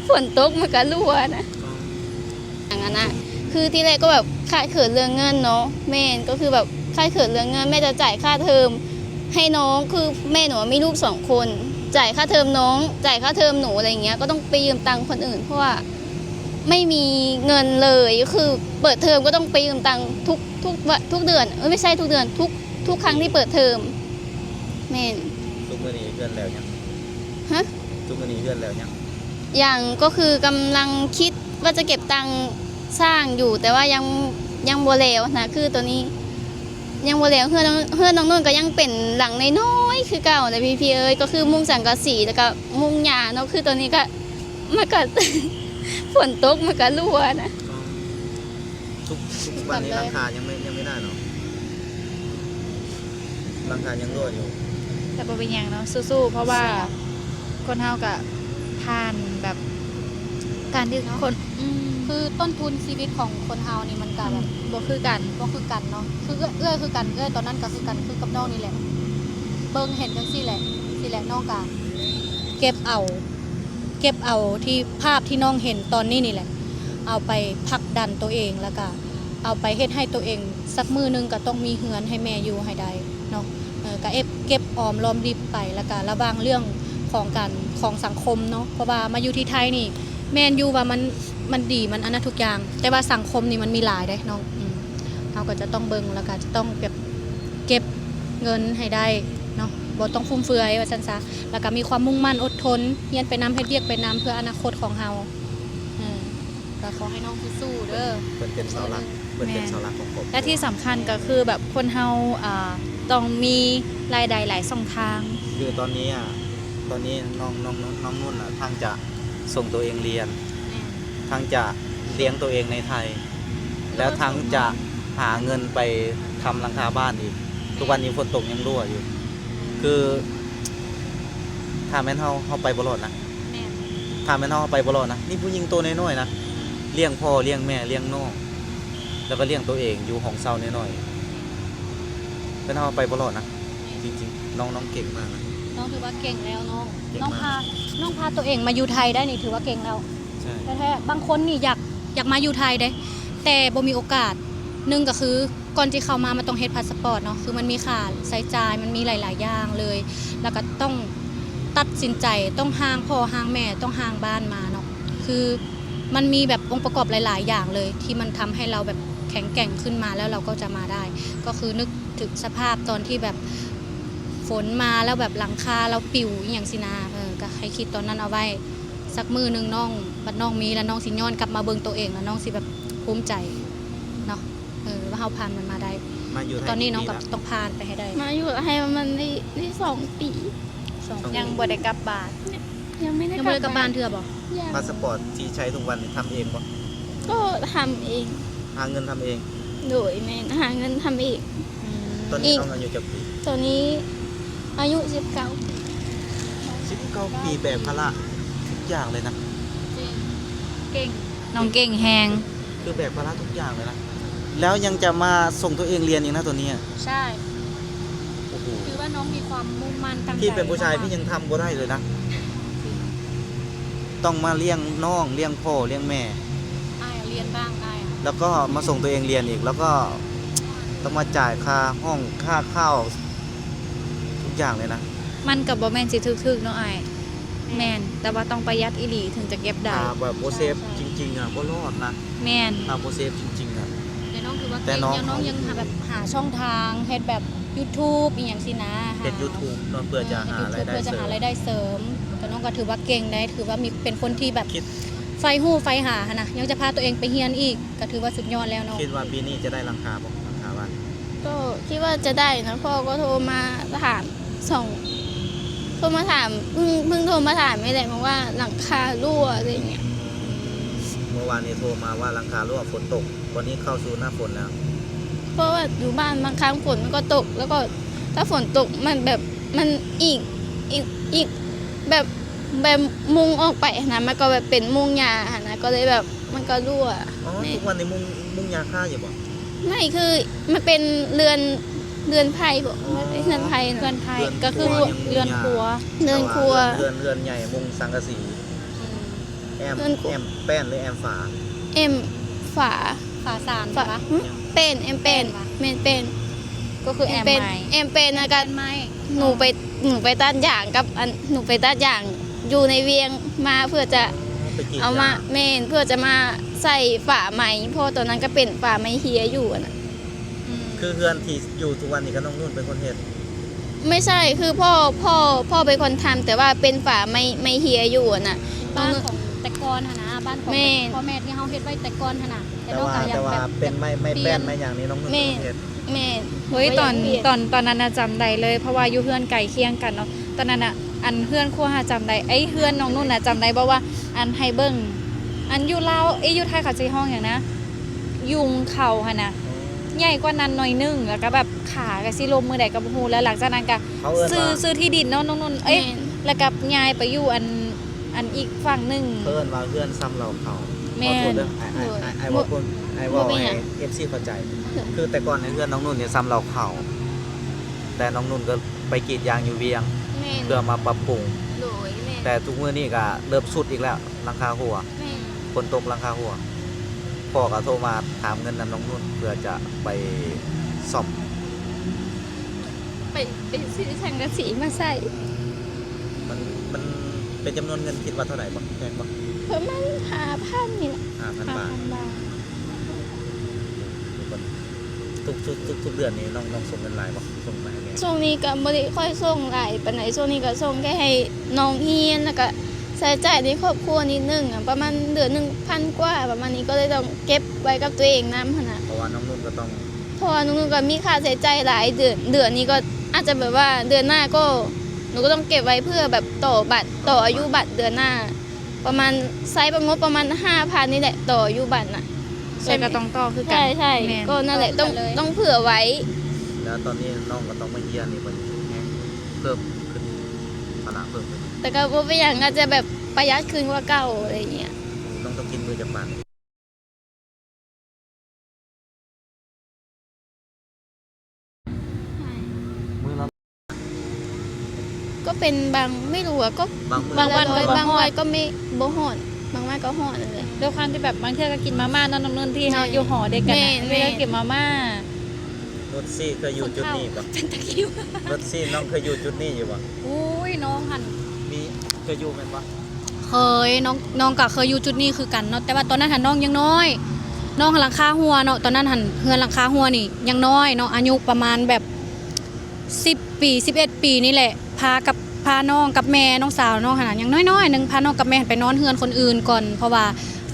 ຝົນຕົກມັນກໍຮົ່ວນະ. ຫຍັງຫັ້ນນະ ຄືທີແລກກໍແບບຂາດເຂີນເລື່ອງເງິນເນາະ. ແມ່ນ ກໍຄືແບບຂາດເຂີນເລື່ອງເງິນ ແມ່ຈະຈ່າຍຄ່າເທີມໃຫ້ນ້ອງ ຄືແມ່ໜູມີລູກສອງຄົນ ຈ່າຍຄ່າເທີມນ້ອງ ຈ່າຍຄ່າເທີມໜູ ອະໄລຢ່າງເງຍ ກໍຕ້ອງໄປຢືມຕັງຄົນອື່ນ ເພາະວ່າ ໄມ່ມີເງິນເລີຍ ກໍຄືເປີດເທີມກໍຕ້ອງໄປຢືມຕັງທຸກ ທຸກ ທຸກເດືອນ ເອີຍ ບໍ່ໃຊ່ທຸກເດືອນ ທຸກ ທຸກຄັ້ງທີ່ເປີດເທີມ. ແມ່ນ. ທຸກມື້ນີ້ເຮືອນແລ້ວຍັງ? ຮະ? ທຸກມື້ນີ້ເຮືອນແລ້ວຍັງ? ຍັງ ກໍຄືກຳລັງຄິດວ່າຈະເກັບຕັງສ້າງຢູ່ ແຕ່ວ່າຍັງ ຍັງບໍ່ແລ້ວນະ ຄືໂຕນີ້ຍັງບໍ່ແລ້ວ. ເຮືອນ ເຮືອນນ້ອງນຸ່ນກໍຍັງເປັນຫຼັງນ້ອຍໆຄືເກົ່າແຫຼະພີ່ໆເອີຍ ກໍຄືມຸງສັງກະສີ ແລ້ວກໍມຸງຫຍ້າເນາະ ຄືໂຕນີ້ກໍ ມັນກະ ຝົນຕົກມັນກະຮົ່ວນະ. ທຸກ ທຸກວັນນີ້ຫຼັງຄາຍັງໄມ່ ຍັງໄມ່ໄດ້ເນາະ ຫຼັງຄາຍັງຮົ່ວຢູ່. ແຕ່ບໍ່ເປັນຫຍັງເນາະ ສູ້ໆ ເພາະວ່າ ຊິເນາະ ຄົນເຮົາກະຜ່ານແບບ ການທີ່ ເນາະ ຄົນ ອືມ ຄືຕົ້ນທຶນຊີວິດຂອງຄົນເຮົານີ້ມັນກະ ອືມ ແບບ ບໍ່ຄືກັນ ບໍ່ຄືກັນເນາະ. ຄືເອື້ອຍ ເອື້ອຍຄືກັນ ເອື້ອຍຕອນນັ້ນກະຄືກັນ ຄືກັບນ້ອງນີ້ແຫຼະ ເບິ່ງເຫັນຈັ່ງຊີ້ແຫຼະ ຊີ້ແຫຼະ ນ້ອງກະເກັບເອົາ ເກັບເອົາທີ່ ພາບທີ່ນ້ອງເຫັນຕອນນີ້ນີ້ແຫຼະ ເອົາໄປຜັກດັນໂຕເອງ ແລ້ວກະເອົາໄປເຮັດໃຫ້ໂຕເອງ ສັກມື້ໜຶ່ງກໍຕ້ອງມີເຮືອນໃຫ້ແມ່ຢູ່ໃຫ້ໄດ້ເນາະ. ເອີ ກໍເກັບ ເກັບອອມລອມລິບໄປ ແລ້ວກະລະວັງເລື່ອງຂອງການ ຂອງສັງຄົມເນາະ ເພາະວ່າມາຢູ່ທີ່ໄທນີ້ ແມ່ນຢູ່ວ່າມັນ ມັນດີ ມັນອັນນັ້ນທຸກຢ່າງ ແຕ່ວ່າສັງຄົມນີ້ມັນມີຫຼາຍເດ້ນ້ອງ. ອືມ ເຮົາກໍຈະຕ້ອງເບິ່ງ ແລ້ວກໍຈະຕ້ອງແບບເກັບເງິນໃຫ້ໄດ້ເນາະ ບໍ່ຕ້ອງຟຸມເຟືອຍວ່າຊັ້ນຊະ ແລ້ວກໍມີຄວາມມຸ່ງໝັ້ນອົດທົນ ຮຽນໄປນຳ ເຮັດວຽກໄປນຳ ເພື່ອອະນາຄົດຂອງເຮົາ. ເອີ ກໍຂໍໃຫ້ນ້ອງສູ້ໆເດີ. ເພິ່ນເປັນເສົາຫຼັກ ເພິ່ນເປັນເສົາຫຼັກຂອງຄອບຄົວ ແລະທີ່ສຳຄັນກໍຄືແບບຄົນເຮົາ ອ່າ ຕ້ອງມີລາຍໄດ້ຫຼາຍຊ່ອງທາງ. ຄືຕອນນີ້ອະ ຕອນນີ້ນ້ອງ ນ້ອງ ນ້ອງນຸ່ນນະ ທັງຈະສົ່ງໂຕເອງຮຽນ ແມ່ນ ທັງຈະລ້ຽງໂຕເອງໃນໄທ ແລ້ວທັງຈະຫາເງິນໄປທຳຫຼັງຄາບ້ານອີກ. ແມ່ນ ທຸກວັນນີ້ຝົນຕົກຍັງຮົ່ວຢູ່. ຄືຖ້າແມ່ນເຮົາ ເຮົາໄປບໍ່ລອດນະ. ແມ່ນ ຖ້າແມ່ນເຮົາ ເຮົາໄປບໍ່ລອດນະ. ນີ້ຜູ້ຍິງໂຕນ້ອຍໆນະ ອືມ ລ້ຽງພໍ່ ລ້ຽງແມ່ ລ້ຽງນ້ອງ ແລ້ວກໍລ້ຽງໂຕເອງຢູ່ຫ້ອງເຊົ່ານ້ອຍໆ ເພິ່ນເຮົາໄປບໍ່ລອດນະ. ແມ່ນ ຈິງໆ ນ້ອງ ນ້ອງເກັ່ງມາກນະ. ນ້ອງຖືວ່າເກັ່ງແລ້ວເນາະ ເກັ່ງມາກ. ນ້ອງພາ ນ້ອງພາໂຕເອງມາຢູ່ໄທໄດ້ນີ້ຖືວ່າເກັ່ງແລ້ວ. ໃຊ່ ແທ້ໆ ບາງຄົນນີ້ຢາກ ຢາກມາຢູ່ໄທເດ້ ແຕ່ບໍ່ມີໂອກາດ. ໜຶ່ງກໍຄື ກ່ອນທີ່ເຂົ້າມາມັນຕ້ອງເຮັດພາສະປອດເນາະ ຄືມັນມີຄ່າໃຊ້ຈ່າຍ ມັນມີຫຼາຍໆຢ່າງເລີຍ ແລ້ວກໍຕ້ອງຕັດສິນໃຈ ຕ້ອງຫ່າງພໍ່ຫ່າງແມ່ ຕ້ອງຫ່າງບ້ານມາເນາະ. ຄືມັນມີແບບອົງປະກອບຫຼາຍໆຢ່າງເລີຍ ທີ່ມັນທຳໃຫ້ເຮົາແບບແຂງແກ່ງຂຶ້ນມາ ແລ້ວເຮົາກໍຈະມາໄດ້. ກໍຄືນຶກເຖິງສະພາບຕອນທີ່ແບບຝົນມາແລ້ວແບບຫຼັງຄາເຮົາປິວອີ່ຫຍັງຊີ້ນະ ເອີ ກໍໃຫ້ຄິດຕອນນັ້ນເອົາໄວ້. ສັກມື້ໜຶ່ງນ້ອງ ບັດນ້ອງມີແລ້ວ ນ້ອງຊິຍ້ອນກັບມາເບິ່ງໂຕເອງ ແລ້ວນ້ອງຊິແບບພູມໃຈເນາະ ເອີ ວ່າເຮົາຜ່ານມັນມາໄດ້. ມາຢູ່ໄທ ຕອນນີ້ນ້ອງກໍຕ້ອງຜ່ານໄປໃຫ້ໄດ້. ມາຢູ່ໄທປະມານໄດ້ ໄດ້ສອງປີ. ສອງ ຍັງບໍ່ໄດ້ກັບບ້ານ. ຍັງ ຍັງບໍ່ໄດ້ກັບບ້ານເທື່ອບໍ່? ຍັງ. ພາສະປອດທີ່ໃຊ້ທຸກວັນນີ້ທຳເອງບໍ່? ກໍທຳເອງ. ຫາເງິນທຳເອງ? ໂດຍ ແມ່ນ ຫາເງິນທຳເອງ. ອືມ ຕອນນີ້ນ້ອງອາຍຸຈັກປີ? ຕອນນີ້ອາຍຸສິບເກົ້າປີ. ສິບເກົ້າປີ ແບກພາລະທຸກຢ່າງເລີຍນະ. ຈິງ ເກັ່ງ ນ້ອງເກັ່ງແຮງ ຄືແບກພາລະທຸກຢ່າງເລີຍນະ ແລ້ວຍັງຈະມາສົ່ງໂຕເອງຮຽນອີກນະ ຕອນນີ້ອະ. ໃຊ່ ໂອ້ໂຫ ຖືວ່ານ້ອງມີຄວາມມຸ່ງໝັ້ນຕັ້ງໃຈ. ທີ່ເປັນຜູ້ຊາຍ ເພາະວ່າ ທີ່ຍັງທຳບໍ່ໄດ້ເລີຍນະ. ຕ້ອງມາລ້ຽງນ້ອງ ລ້ຽງພໍ່ ລ້ຽງແມ່ ອ້າຍລຽນບ້າງ ອ້າຍ ແລ້ວກໍມາສົ່ງໂຕເອງຮຽນອີກ ແລ້ວກໍຕ້ອງມາຈ່າຍຄ່າຫ້ອງ ຄ່າເຂົ້າ ທຸກຢ່າງເລີຍນະ. ມັນກໍບໍ່ແມ່ນຊິຖືກໆເນາະອ້າຍ. ແມ່ນ ແມ່ນ ແຕ່ວ່າຕ້ອງປະຢັດອີ່ຫຼີເຖິງຈະເກັບໄດ້. ຖ້າແບບບໍ່ເຊບຈິງໆອະ ບໍ່ລອດນະ. ແມ່ນ ຖ້າບໍ່ເຊບຈິງໆອະ. ແຕ່ນ້ອງຖືວ່າເກັ່ງ ແຕ່ນ້ອງ ຍັງ ນ້ອງຍັງຫາແບບ ຫາຊ່ອງທາງເຮັດແບບຢູທູບອີ່ຫຍັງຊີ້ນະ. ເຮັດຢູທູບເນາະ ເພື່ອຈະຫາລາຍໄດ້ເສີມ. ເພື່ອຈະຫາລາຍໄດ້ເສີມ. ແຕ່ນ້ອງກໍຖືວ່າເກັ່ງໄດ໋ ຖືວ່າມີ ເປັນຄົນທີ່ແບບ ຄິດ ໃຝ່ຮູ້ໃຝ່ຫາຫັ້ນນະ ຍັງຈະພາໂຕເອງໄປຮຽນອີກ ກໍຖືວ່າສຸດຍອດແລ້ວເນາະ. ຄິດວ່າປີນີ້ຈະໄດ້ຫຼັງຄາບໍ່? ຫຼັງຄາບ້ານ? ກໍຄິດວ່າຈະໄດ້ນະ ພໍ່ກໍໂທມາຖາມສອງ ໂທມາຖາມ ເພິ່ງ ເພິ່ງໂທມາຖາມນີ້ແຫຼະ ບອກວ່າຫຼັງຄາຮົ່ວ ອະໄລຢ່າງເງຍ. ເມື່ອວານນີ້ໂທມາວ່າຫຼັງຄາຮົ່ວ ຝົນຕົກ. ຕອນນີ້ເຂົ້າສູ່ໜ້າຝົນແລ້ວ ເພາະວ່າຢູ່ບ້ານບາງຄັ້ງຝົນມັນກໍຕົກ ແລ້ວກໍຖ້າຝົນຕົກມັນແບບ ມັນອີກ ອີກ ອີກແບບ ແບບມຸງອອກໄປຫັ້ນນະ ມັນກໍແບບເປັນມຸງຫຍ້າຫັ້ນນະ ກໍເລີຍແບບມັນກໍຮົ່ວ. ອໍ ແມ່ນ ທຸກວັນນີ້ມຸງ ມຸງຫຍ້າຄາຢູ່ບໍ່? ໄມ່ ຄືມັນເປັນເຮືອນ ເຮືອນໄຜ່ບໍ? ອໍ ມັນເປັນເຮືອນໄຜ່ນະ ເຮືອນໄຜ່ ເຮືອນ ກໍຄືເຮືອນຄົວ ເຮືອນຄົວ ເຮືອນຄົວ ແຕ່ວ່າເຮືອນ ເຮືອນ ເຮືອນໃຫຍ່ມຸງສັງກະສີ. ອືມ ແອ້ມ ເຮືອນ ແອ້ມແປ້ນ ຫຼື ແອ້ມຝາ? ແອ້ມຝາ ຝາສານ ຝາ ຫະ? ເປັນ ແອ້ມເປັນ ແມ່ນເປັນ ກໍຄືແອ້ມໄມ້ ແອ້ມເປັນ ແລ້ວກໍ ແອ້ມໄມ້ ໜູໄປ ໜູໄປຕັດຢາງກັບ ອັນ ໜູໄປຕັດຢາງຢູ່ໃນວຽງມາ ເພື່ອຈະ ອໍ ໄປກຣີດຢາງ ເອົາມາ ແມ່ນ ເພື່ອຈະມາໃສ່ຝາໄມ້ ເພາະຕອນນັ້ນກໍເປັນຝາໄມ້ເຮ່ຍຢູ່ຫັ້ນນະ. ອືມ ຄືເຮືອນທີ່ຢູ່ທຸກວັນນີ້ກໍນ້ອງນຸ່ນເປັນຄົນເຮັດ? ໄມ່ໃຊ່ ຄືພໍ່ ພໍ່ ພໍ່ເປັນຄົນທຳ ແຕ່ວ່າເປັນຝາໄມ້ ໄມ້ເຮ່ຍຢູ່ຫັ້ນນະ. ບ້ານຂອງແຕ່ກ່ອນຫັ້ນນະ ບ້ານຂອງ ແມ່ນ ພໍ່ແມ່ທີ່ເຮົາເຮັດໄວ້ແຕ່ກ່ອນຫັ້ນນະ ແຕ່ວ່າ ແຕ່ວ່າເປັນໄມ້ ໄມ້ແປ້ນ ໄມ້ຫຍັງນີ້ນ້ອງນຸ່ນເປັນຄົນເຮັດ. ແມ່ນ ໂອ້ຍ ຕອນ ຕອນ ຕອນນັ້ນນະຈຳໄດ້ເລີຍ ເພາະວ່າຢູ່ເຮືອນໃກ້ຄຽງກັນເນາະ ຕອນນັ້ນນະ ອັນເຮືອນຄົວຫາຈຳໄດ້ ເອີຍ ເຮືອນນ້ອງນຸ່ນນະ ຈຳໄດ້ບໍ່ວ່າ ອັນໃຫ້ເບິ່ງ ອັນຢູ່ລາວ ເອີຍ ຢູ່ໄທເຂົາຊິຮ້ອງຫຍັງນະ ຍຸງເຂົາຫັ້ນນະ ໃຫຍ່ກວ່ານັ້ນໜ້ອຍໜຶ່ງ ແລ້ວກໍແບບຂາກໍຊິລົ້ມມື້ໃດກໍບໍ່ຮູ້ ແລ້ວຫຼັງຈາກນັ້ນກໍຊື້ ຊື້ທີ່ດິນເນາະນ້ອງນຸ່ນ ເອີຍ ແມ່ນ ແລ້ວກໍຍ້າຍໄປຢູ່ອັນ ອັນອີກຝັ່ງໜຶ່ງ ເອີ້ນວ່າເຮືອນຊຳເລົາເຂົາ. ແມ່ນ ຂໍໂທດເດີ ອ້າຍ ໂດຍ ອ້າຍ ອ້າຍເວົ້າ ອ້າຍເວົ້າໃຫ້ ເອັຟຊີ ເຂົ້າໃຈ ຄືແຕ່ກ່ອນໃນເຮືອນນ້ອງນຸ່ນນີ້ຊຳເລົາເຂົາ ແຕ່ນ້ອງນຸ່ນກໍໄປກຣີດຢາງຢູ່ວຽງ ແມ່ນ ເພື່ອມາປັບປຸງ ໂດຍ ແມ່ນ ແຕ່ທຸກມື້ນີ້ກໍເລີ່ມຊຸດອີກແລ້ວ ຫຼັງຄາຮົ່ວ ແມ່ນ ຝົນຕົກຫຼັງຄາຮົ່ວ ພໍ່ກໍໂທມາຖາມເງິນນຳນ້ອງນຸ່ນ ເພື່ອຈະໄປສ້ອມ ໄປ ໄປຊື້ສັງກະສີມາໃສ່. ມັນ ມັນເປັນຈຳນວນເງິນ ຄິດວ່າເທົ່າໃດບໍ່? ແພງບໍ່? ປະມານຫ້າພັນນີ້ແຫຼະ ຫ້າພັນບາດ ຫ້າພັນບາດ. ທຸກ ທຸກ ທຸກເດືອນນີ້ນ້ອງ ນ້ອງສົ່ງເງິນຫຼາຍບໍ່? ສົ່ງມາໃຫ້ແມ່? ຊ່ວງນີ້ກໍບໍ່ໄດ້ຄ່ອຍສົ່ງຫຼາຍປານໃດ ຊ່ວງນີ້ກໍສົ່ງແຄ່ໃຫ້ນ້ອງຮຽນ ແລ້ວກໍໃຊ້ຈ່າຍໃນຄອບຄົວນິດໜຶ່ງ ປະມານເດືອນໜຶ່ງພັນກວ່າປະມານນີ້ ກໍເລີຍຕ້ອງເກັບໄວ້ກັບຕົວເອງນຳຫັ້ນນະ ເພາະວ່ານ້ອງນຸ່ນກໍຕ້ອງ ເພາະວ່າໜູກໍມີຄ່າໃຊ້ຈ່າຍຫຼາຍ ເດືອນ ເດືອນນີ້ກໍອາດຈະແບບວ່າເດືອນໜ້າກໍ ໜູກໍຕ້ອງເກັບໄວ້ເພື່ອແບບຕໍ່ບັດ ຕໍ່ອາຍຸບັດເດືອນໜ້າ ປະມານ ໃຊ້ປະງົບປະມານຫ້າພັນນີ້ແຫຼະ ຕໍ່ອາຍຸບັດນະ. ແຕ່ກໍຕ້ອງຕໍ່ຄືກັນ. ໃຊ່ ໃຊ່ ແມ່ນ ກໍນັ້ນແຫຼະ ຕ້ອງ ຕ້ອງເຜື່ອໄວ້. ແລ້ວຕອນນີ້ນ້ອງກໍຕ້ອງມາຮຽນອີກບັດນີ້ ແຮງເພີ່ມຂຶ້ນ ພາລະເພີ່ມຂຶ້ນ. ແຕ່ກໍບໍ່ເປັນຫຍັງ ອາດຈະແບບປະຢັດຂຶ້ນກວ່າເກົ່າ ອະໄລຢ່າງເງຍ. ນ້ອງຕ້ອງກິນມື້ຈັກບາດ? ມື້ລະ ກໍເປັນບາງ ໄມ່ຮູ້ອະ ກໍບາງມື້ ບາງວັນກໍບໍ່ຮອດ ບາງວັນກໍໄມ່ ບໍ່ຮອດ ບາງວັນກໍຮອດນັ້ນແຫຼະ. ດ້ວຍຄວາມທີ່ແບບບາງເທື່ອກໍກິນມາມ່າເນາະ ນ້ອງນຸ່ນທີ່ເຮົາ ແມ່ນ ຢູ່ຫໍດຽວກັນນະ ແມ່ນ ເວລາກິນມາມ່າ. ນຸ່ນຊີເຄີຍຢູ່ຈຸດນີ້ບໍ່? ເປັນຕະຄິວ ນຸ່ນຊີ ນ້ອງເຄີຍຢູ່ຈຸດນີ້ຢູ່ບໍ່? ໂອ້ຍ ນ້ອງຫັ້ນ ມີ ເຄີຍຢູ່ແມ່ນບໍ່? ເຄີຍ ນ້ອງ ນ້ອງກໍເຄີຍຢູ່ຈຸດນີ້ຄືກັນເນາະ ແຕ່ວ່າຕອນນັ້ນຫັ້ນນ້ອງຍັງນ້ອຍ ນ້ອງຫັ້ນຫຼັງຄາຮົ່ວເນາະ ຕອນນັ້ນຫັ້ນເຮືອນຫຼັງຄາຮົ່ວນີ້ຍັງນ້ອຍເນາະ ອາຍຸປະມານແບບສິບປີ ສິບເອັດປີນີ້ແຫຼະ ພາກັບ ພານ້ອງກັບແມ່ ນ້ອງສາວນ້ອງຫັ້ນນະຍັງນ້ອຍໆໜຶ່ງ ພານ້ອງກັບແມ່ຫັ້ນໄປນອນເຮືອນຄົນອື່ນກ່ອນ ເພາະວ່າ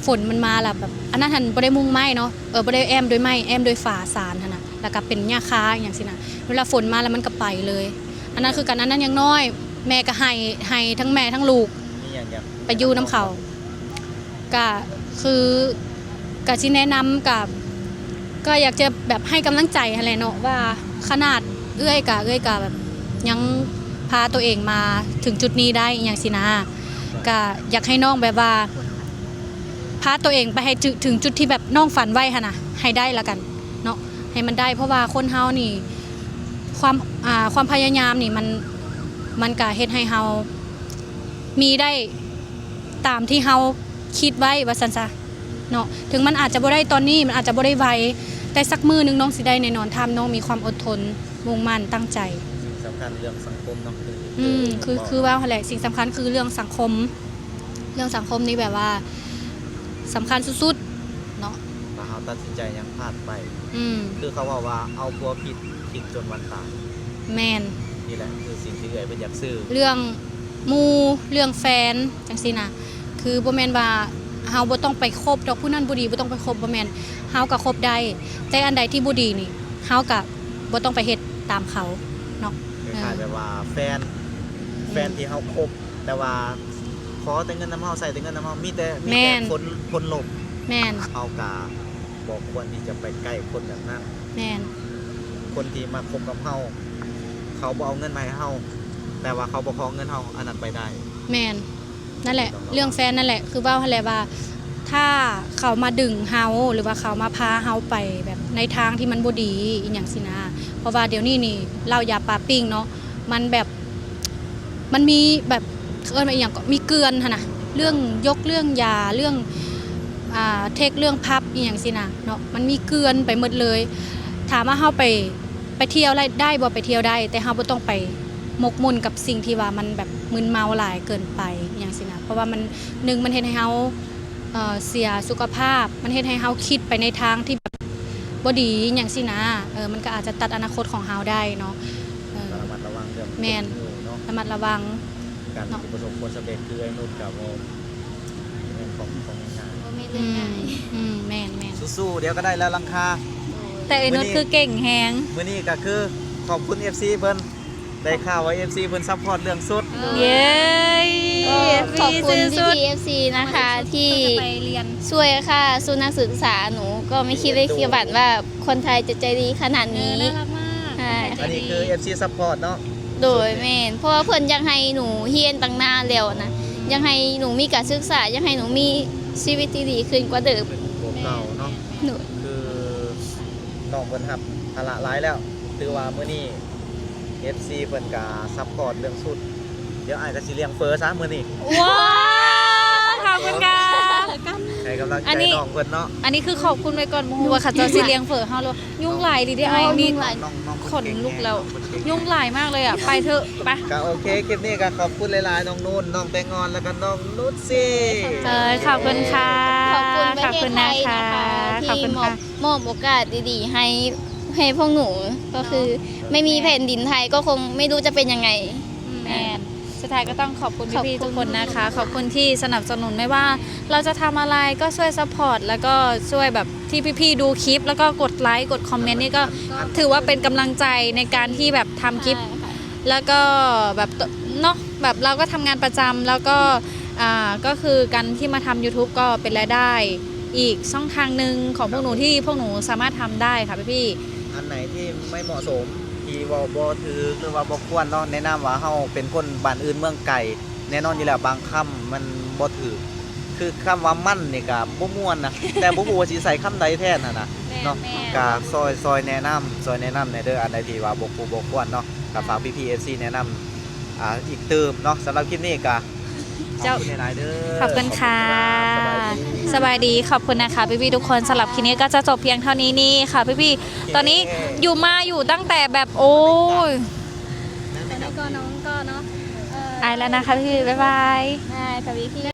ຝົນມັນມາແລ້ວແບບ ອັນນັ້ນຫັ້ນບໍ່ໄດ້ມຸງໄມ້ເນາະ ເອີ ບໍ່ໄດ້ແອ້ມດ້ວຍໄມ້ ແອ້ມດ້ວຍຝາສານຫັ້ນນະ ແລ້ວກໍເປັນຫຍ້າຄາຫຍັງຊີ້ນະ ເວລາຝົນມາແລ້ວມັນກໍໄປເລີຍ ອັນນັ້ນຄືກັນ ອັນນັ້ນຍັງນ້ອຍ ແມ່ກໍໃຫ້ ໃຫ້ທັງແມ່ທັງລູກ ໄປຢູ່ນຳເຂົາ ກະຄື ກະຊິແນະນຳ ກະ ກໍຢາກຈະແບບໃຫ້ກຳລັງໃຈຫັ້ນແຫຼະເນາະ ວ່າຂະໜາດເອື້ອຍກະ ເອື້ອຍກະແບບຍັງພາຕົວເອງມາເຖິງຈຸດນີ້ໄດ້ ອີ່ຫຍັງຊີ້ນະ ກະຢາກໃຫ້ນ້ອງແບບວ່າ ພາຕົວເອງໄປໃຫ້ເຖິງ ເຖິງຈຸດທີ່ແບບນ້ອງຝັນໄວ້ຫັ້ນນະ ໃຫ້ໄດ້ລະກັນເນາະ ໃຫ້ມັນໄດ້ ເພາະວ່າຄົນເຮົານີ້ ຄວາມ ອ່າ ຄວາມພະຍາຍາມນີ້ ມັນ ມັນກະເຮັດໃຫ້ເຮົາ ມີໄດ້ຕາມທີ່ເຮົາຄິດໄວ້ວ່າຊັ້ນຊະເນາະ ເຖິງມັນອາດຈະບໍ່ໄດ້ຕອນນີ້ ມັນອາດຈະບໍ່ໄດ້ໄວ ແຕ່ສັກມື້ໜຶ່ງນ້ອງຊິໄດ້ແນ່ນອນ ຖ້ານ້ອງມີຄວາມອົດທົນ ມຸ່ງໝັ້ນ ຕັ້ງໃຈ. ສິ່ງສຳຄັນເລື່ອງສັງຄົມເນາະ ຄື ອືມ ຄື ຄືເວົ້າຫັ້ນແຫຼະ ສິ່ງສຳຄັນຄືເລື່ອງສັງຄົມ ເລື່ອງສັງຄົມນີ້ແບບວ່າສຳຄັນສຸດໆເນາະ ຖ້າເຮົາຕັດສິນໃຈຫຍັງພາດໄປ ອືມ ຄືເຂົາເວົ້າວ່າ ເອົາຜົວຜິດ ຜິດຈົນວັນຕາຍ. ແມ່ນ ນີ້ແຫຼະຄືສິ່ງທີ່ເອື້ອຍເພິ່ນຢາກສື່ ເລື່ອງໝູ່ ເລື່ອງແຟນ ຈັ່ງຊີ້ນະ ຄືບໍ່ແມ່ນວ່າເຮົາບໍ່ຕ້ອງໄປຄົບດອກ ຜູ້ນັ້ນບໍ່ດີ ບໍ່ຕ້ອງໄປຄົບ ບໍ່ແມ່ນ ເຮົາກໍຄົບໄດ້ ແຕ່ອັນໃດທີ່ບໍ່ດີນີ້ ເຮົາກໍບໍ່ຕ້ອງໄປເຮັດຕາມເຂົາເນາະ ຄ້າຍໆແບບວ່າແຟນ ອືມ ແຟນທີ່ເຮົາຄົບ ແຕ່ວ່າຂໍແຕ່ເງິນນຳເຮົາ ໃຊ້ແຕ່ເງິນນຳເຮົາ ມີແຕ່ ມີແຕ່ ແມ່ນ ຜົນ ຜົນລົບ ແມ່ນ ເຮົາກໍບໍ່ຄວນທີ່ຈະໄປໃກ້ຄົນແບບນັ້ນ. ແມ່ນ ຄົນທີ່ມາຄົບກັບເຮົາ ເຂົາບໍ່ເອົາເງິນມາໃຫ້ເຮົາ ແຕ່ວ່າເຂົາບໍ່ຂໍເງິນເຮົາ ອັນນັ້ນໄປໄດ້. ແມ່ນ ນັ້ນແຫຼະ ເລື່ອງແຟນນັ້ນແຫຼະ ຄືເວົ້າຫັ້ນແຫຼະວ່າ ຖ້າເຂົາມາດຶງເຮົາ ຫຼືວ່າເຂົາມາພາເຮົາໄປແບບໃນທາງທີ່ມັນບໍ່ດີ ອີ່ຫຍັງຊີ້ນະ ເພາະວ່າດຽວນີ້ນີ້ ເຫຼົ້າຢາປາປີ້ງເນາະ ມັນແບບ ມັນມີແບບ ເອີ້ນວ່າອີ່ຫຍັງເກາະ ມີເກື່ອນຫັ້ນນະ ເລື່ອງຢົກເລື່ອງຢາ ເລື່ອງ ອ່າ ເທັກເລື່ອງຜັບອີ່ຫຍັງຊີ້ນະເນາະ ມັນມີເກື່ອນໄປໝົດເລີຍ. ຖາມວ່າເຮົາໄປ ໄປທ່ຽວໄດ້ບໍ່? ໄປທ່ຽວໄດ້ ແຕ່ເຮົາບໍ່ຕ້ອງໄປໝົກໝຸ່ນກັບສິ່ງທີ່ວ່າມັນແບບມຶນເມົາຫຼາຍເກີນໄປອີ່ຫຍັງຊີ້ນະ ເພາະວ່າມັນ ໜຶ່ງ ມັນເຮັດໃຫ້ເຮົາ ເອ່ອ ເສຍສຸຂະພາບ ມັນເຮັດໃຫ້ເຮົາຄິດໄປໃນທາງທີ່ແບບບໍ່ດີອີ່ຫຍັງຊີ້ນະ ເອີ ມັນກໍອາດຈະຕັດອະນາຄົດຂອງເຮົາໄດ້ເນາະ ເອີ ກໍລະມັດລະວັງເລື່ອງ ແມ່ນ ເນາະ ລະມັດລະວັງ ການທີ່ປະສົບຜົນສຳເລັດຄືອ້າຍນຸດກໍບໍ່ແມ່ນຂອງ ຂອງງ່າຍ ບໍ່ແມ່ນເລື່ອງງ່າຍ ອືມ ອືມ ແມ່ນໆ ສູ້ໆ ດຽວກໍໄດ້ແລ້ວຫຼັງຄາ ໂດຍ ແຕ່ອ້າຍນຸດຄືເກັ່ງແຮງ ມື້ນີ້ກໍຄືຂອບຄຸນເອັຟຊີເພິ່ນ ໄດ້ຂ່າວວ່າເອັຟຊີເພິ່ນຊັບພອດເລື່ອງຊຸດ ເຢ້ ຂອບຄຸນພີ່ໆ ເອັຟຊີນະຄະ ທີ່ຊ່ວຍຄ່າຊຸດນັກສຶກສາໜູ ກໍໄມ່ຄິດ ໄມ່ຄິດຝັນວ່າ ຄົນໄທຈະໃຈດີຂະໜາດນີ້ ເອີ ໜ້າລັກມາກ ໃຊ່ ຄົນໄທໃຈດີ ອັນນີ້ຄືເອັຟຊີຊັບພອດເນາະ ໂດຍ ແມ່ນ ເພາະວ່າເພິ່ນຢາກໃຫ້ໜູຮຽນຕັ້ງນານແລ້ວນະ ອືມ ຢາກໃຫ້ໜູມີການສຶກສາ ຢາກໃຫ້ໜູມີຊີວິດທີ່ດີຂຶ້ນກວ່າເດີມ ຂຶ້ນກວ່າເກົ່າເນາະ ແມ່ນໆ ຄືນ້ອງເພິ່ນຮັບພາລະຫຼາຍແລ້ວ ຖືວ່າມື້ນີ້ເອັຟຊີເພິ່ນກະຊັບພອດເລື່ອງຊຸດ ດຽວອ້າຍກໍຊິລ້ຽງເຝີຊະມື້ນີ້ ວ້າວ ຂອບຄຸນຄ່ະ ໃຫ້ກຳລັງໃຈນ້ອງເພິ່ນເນາະ ອັນນີ້ຄືຂອບຄຸນໄວ້ກ່ອນ ບໍ່ຮູ້ວ່າເຂົາເຈົ້າຊິລ້ຽງເຝີເຮົາຫຼື ຍຸງຫຼາຍອີ່ຫຼີເດ້ອ້າຍ ນີ້ ຂົນລຸກແລ້ວ ຍຸງຫຼາຍມາກເລີຍອະ ໄປເຖາະ ໄປ ກໍໂອເຄ ຄລິບນີ້ກໍຂອບຄຸນຫຼາຍໆ ນ້ອງນຸ່ນ ນ້ອງແຕງອ່ອນ ແລ້ວກໍນ້ອງນຸດຊີ ເອີ ຂອບຄຸນຄ່ະ ຂອບຄຸນປະເທດໄທນະຄະ ຂອບຄຸນນະຄະ ທີ່ມອບ ມອບໂອກາດດີໆ ໃຫ້ ໃຫ້ພວກໜູ ກໍຄື ເນາະ ໄມ່ມີແຜ່ນດິນໄທກໍຄົງໄມ່ຮູ້ຈະເປັນຍັງໄງ ອືມ ແມ່ນ ສຸດທ້າຍກໍຕ້ອງຂອບຄຸນ ຂອບຄຸນ ພີ່ໆ ທຸກຄົນນະຄະ ຂອບຄຸນທີ່ສະໜັບສະໜູນ ແມ່ນວ່າເຮົາຈະທຳອະໄລກໍຊ່ວຍຊັບພອດ ແລ້ວກໍຊ່ວຍແບບທີ່ພີ່ໆ ດູຄລິບ ແລ້ວກໍກົດໄລ ກົດຄອມເມັນນີ້ ກໍຖືວ່າເປັນກຳລັງໃຈໃນການທີ່ແບບທຳຄລິບ ໃຊ່ຄ່ະ ແລ້ວກໍແບບ ເນາະ ແບບເຮົາກໍທຳງານປະຈຳ ແລ້ວກໍ ອ່າ ກໍຄືການທີ່ມາທຳຢູທູບກໍເປັນລາຍໄດ້ອີກຊ່ອງທາງໜຶ່ງຂອງພວກໜູ ທີ່ພວກໜູສາມາດທຳໄດ້ຄ່ະພີ່ໆ ອັນໃດທີ່ໄມ່ເໝາະສົມ ທີ່ເວົ້າບໍ່ຖືກ ຫຼືວ່າບໍ່ຄວນເນາະ ແນະນຳວ່າເຮົາເປັນຄົນບ້ານອື່ນເມືອງໄກ ແນ່ນອນຢູ່ແລ້ວ ບາງຄຳມັນບໍ່ຖືກ ຄືຄຳວ່າມັນນີ້ກະບໍ່ມ່ວນນະ ແຕ່ບໍ່ຮູ້ວ່າຊິໃສ່ຄຳໃດແທນຫັ້ນນະ ແມ່ນໆ ເນາະ ກະຊ່ອຍ ຊ່ອຍແນະນຳ ຊ່ອຍແນະນຳແດ່ເດີ ອັນໃດທີ່ວ່າບໍ່ຄູ່ບໍ່ຄວນເນາະ ກະຝາກພີ່ໆ ເອັຟຊີແນະນຳ ອ່າ ອີກຕື່ມເນາະ ສຳລັບຄລິບນີ້ກະ ເຈົ້າ ຂອບຄຸນຫຼາຍໆເດີ ຂອບຄຸນຄ່ະ ຂອບຄຸນຄ່ະ ສະບາຍດີ ສະບາຍດີ ຂອບຄຸນນະຄະພີ່ໆ ທຸກຄົນ ສຳລັບຄລິບນີ້ກໍຈະຈົບພຽງເທົ່ານີ້ນີ້ຄ່ະພີ່ໆ ໂອເຄ ຕອນນີ້ຢູ່ມາຢູ່ຕັ້ງແຕ່ແບບ ໂອ້ຍ ຕອນນີ້ກໍນ້ອງກໍເນາະ ເອີ ອາຍແລ້ວນະຄະພີ່ ບາຍບາຍ ບາຍ ກະວີພີ່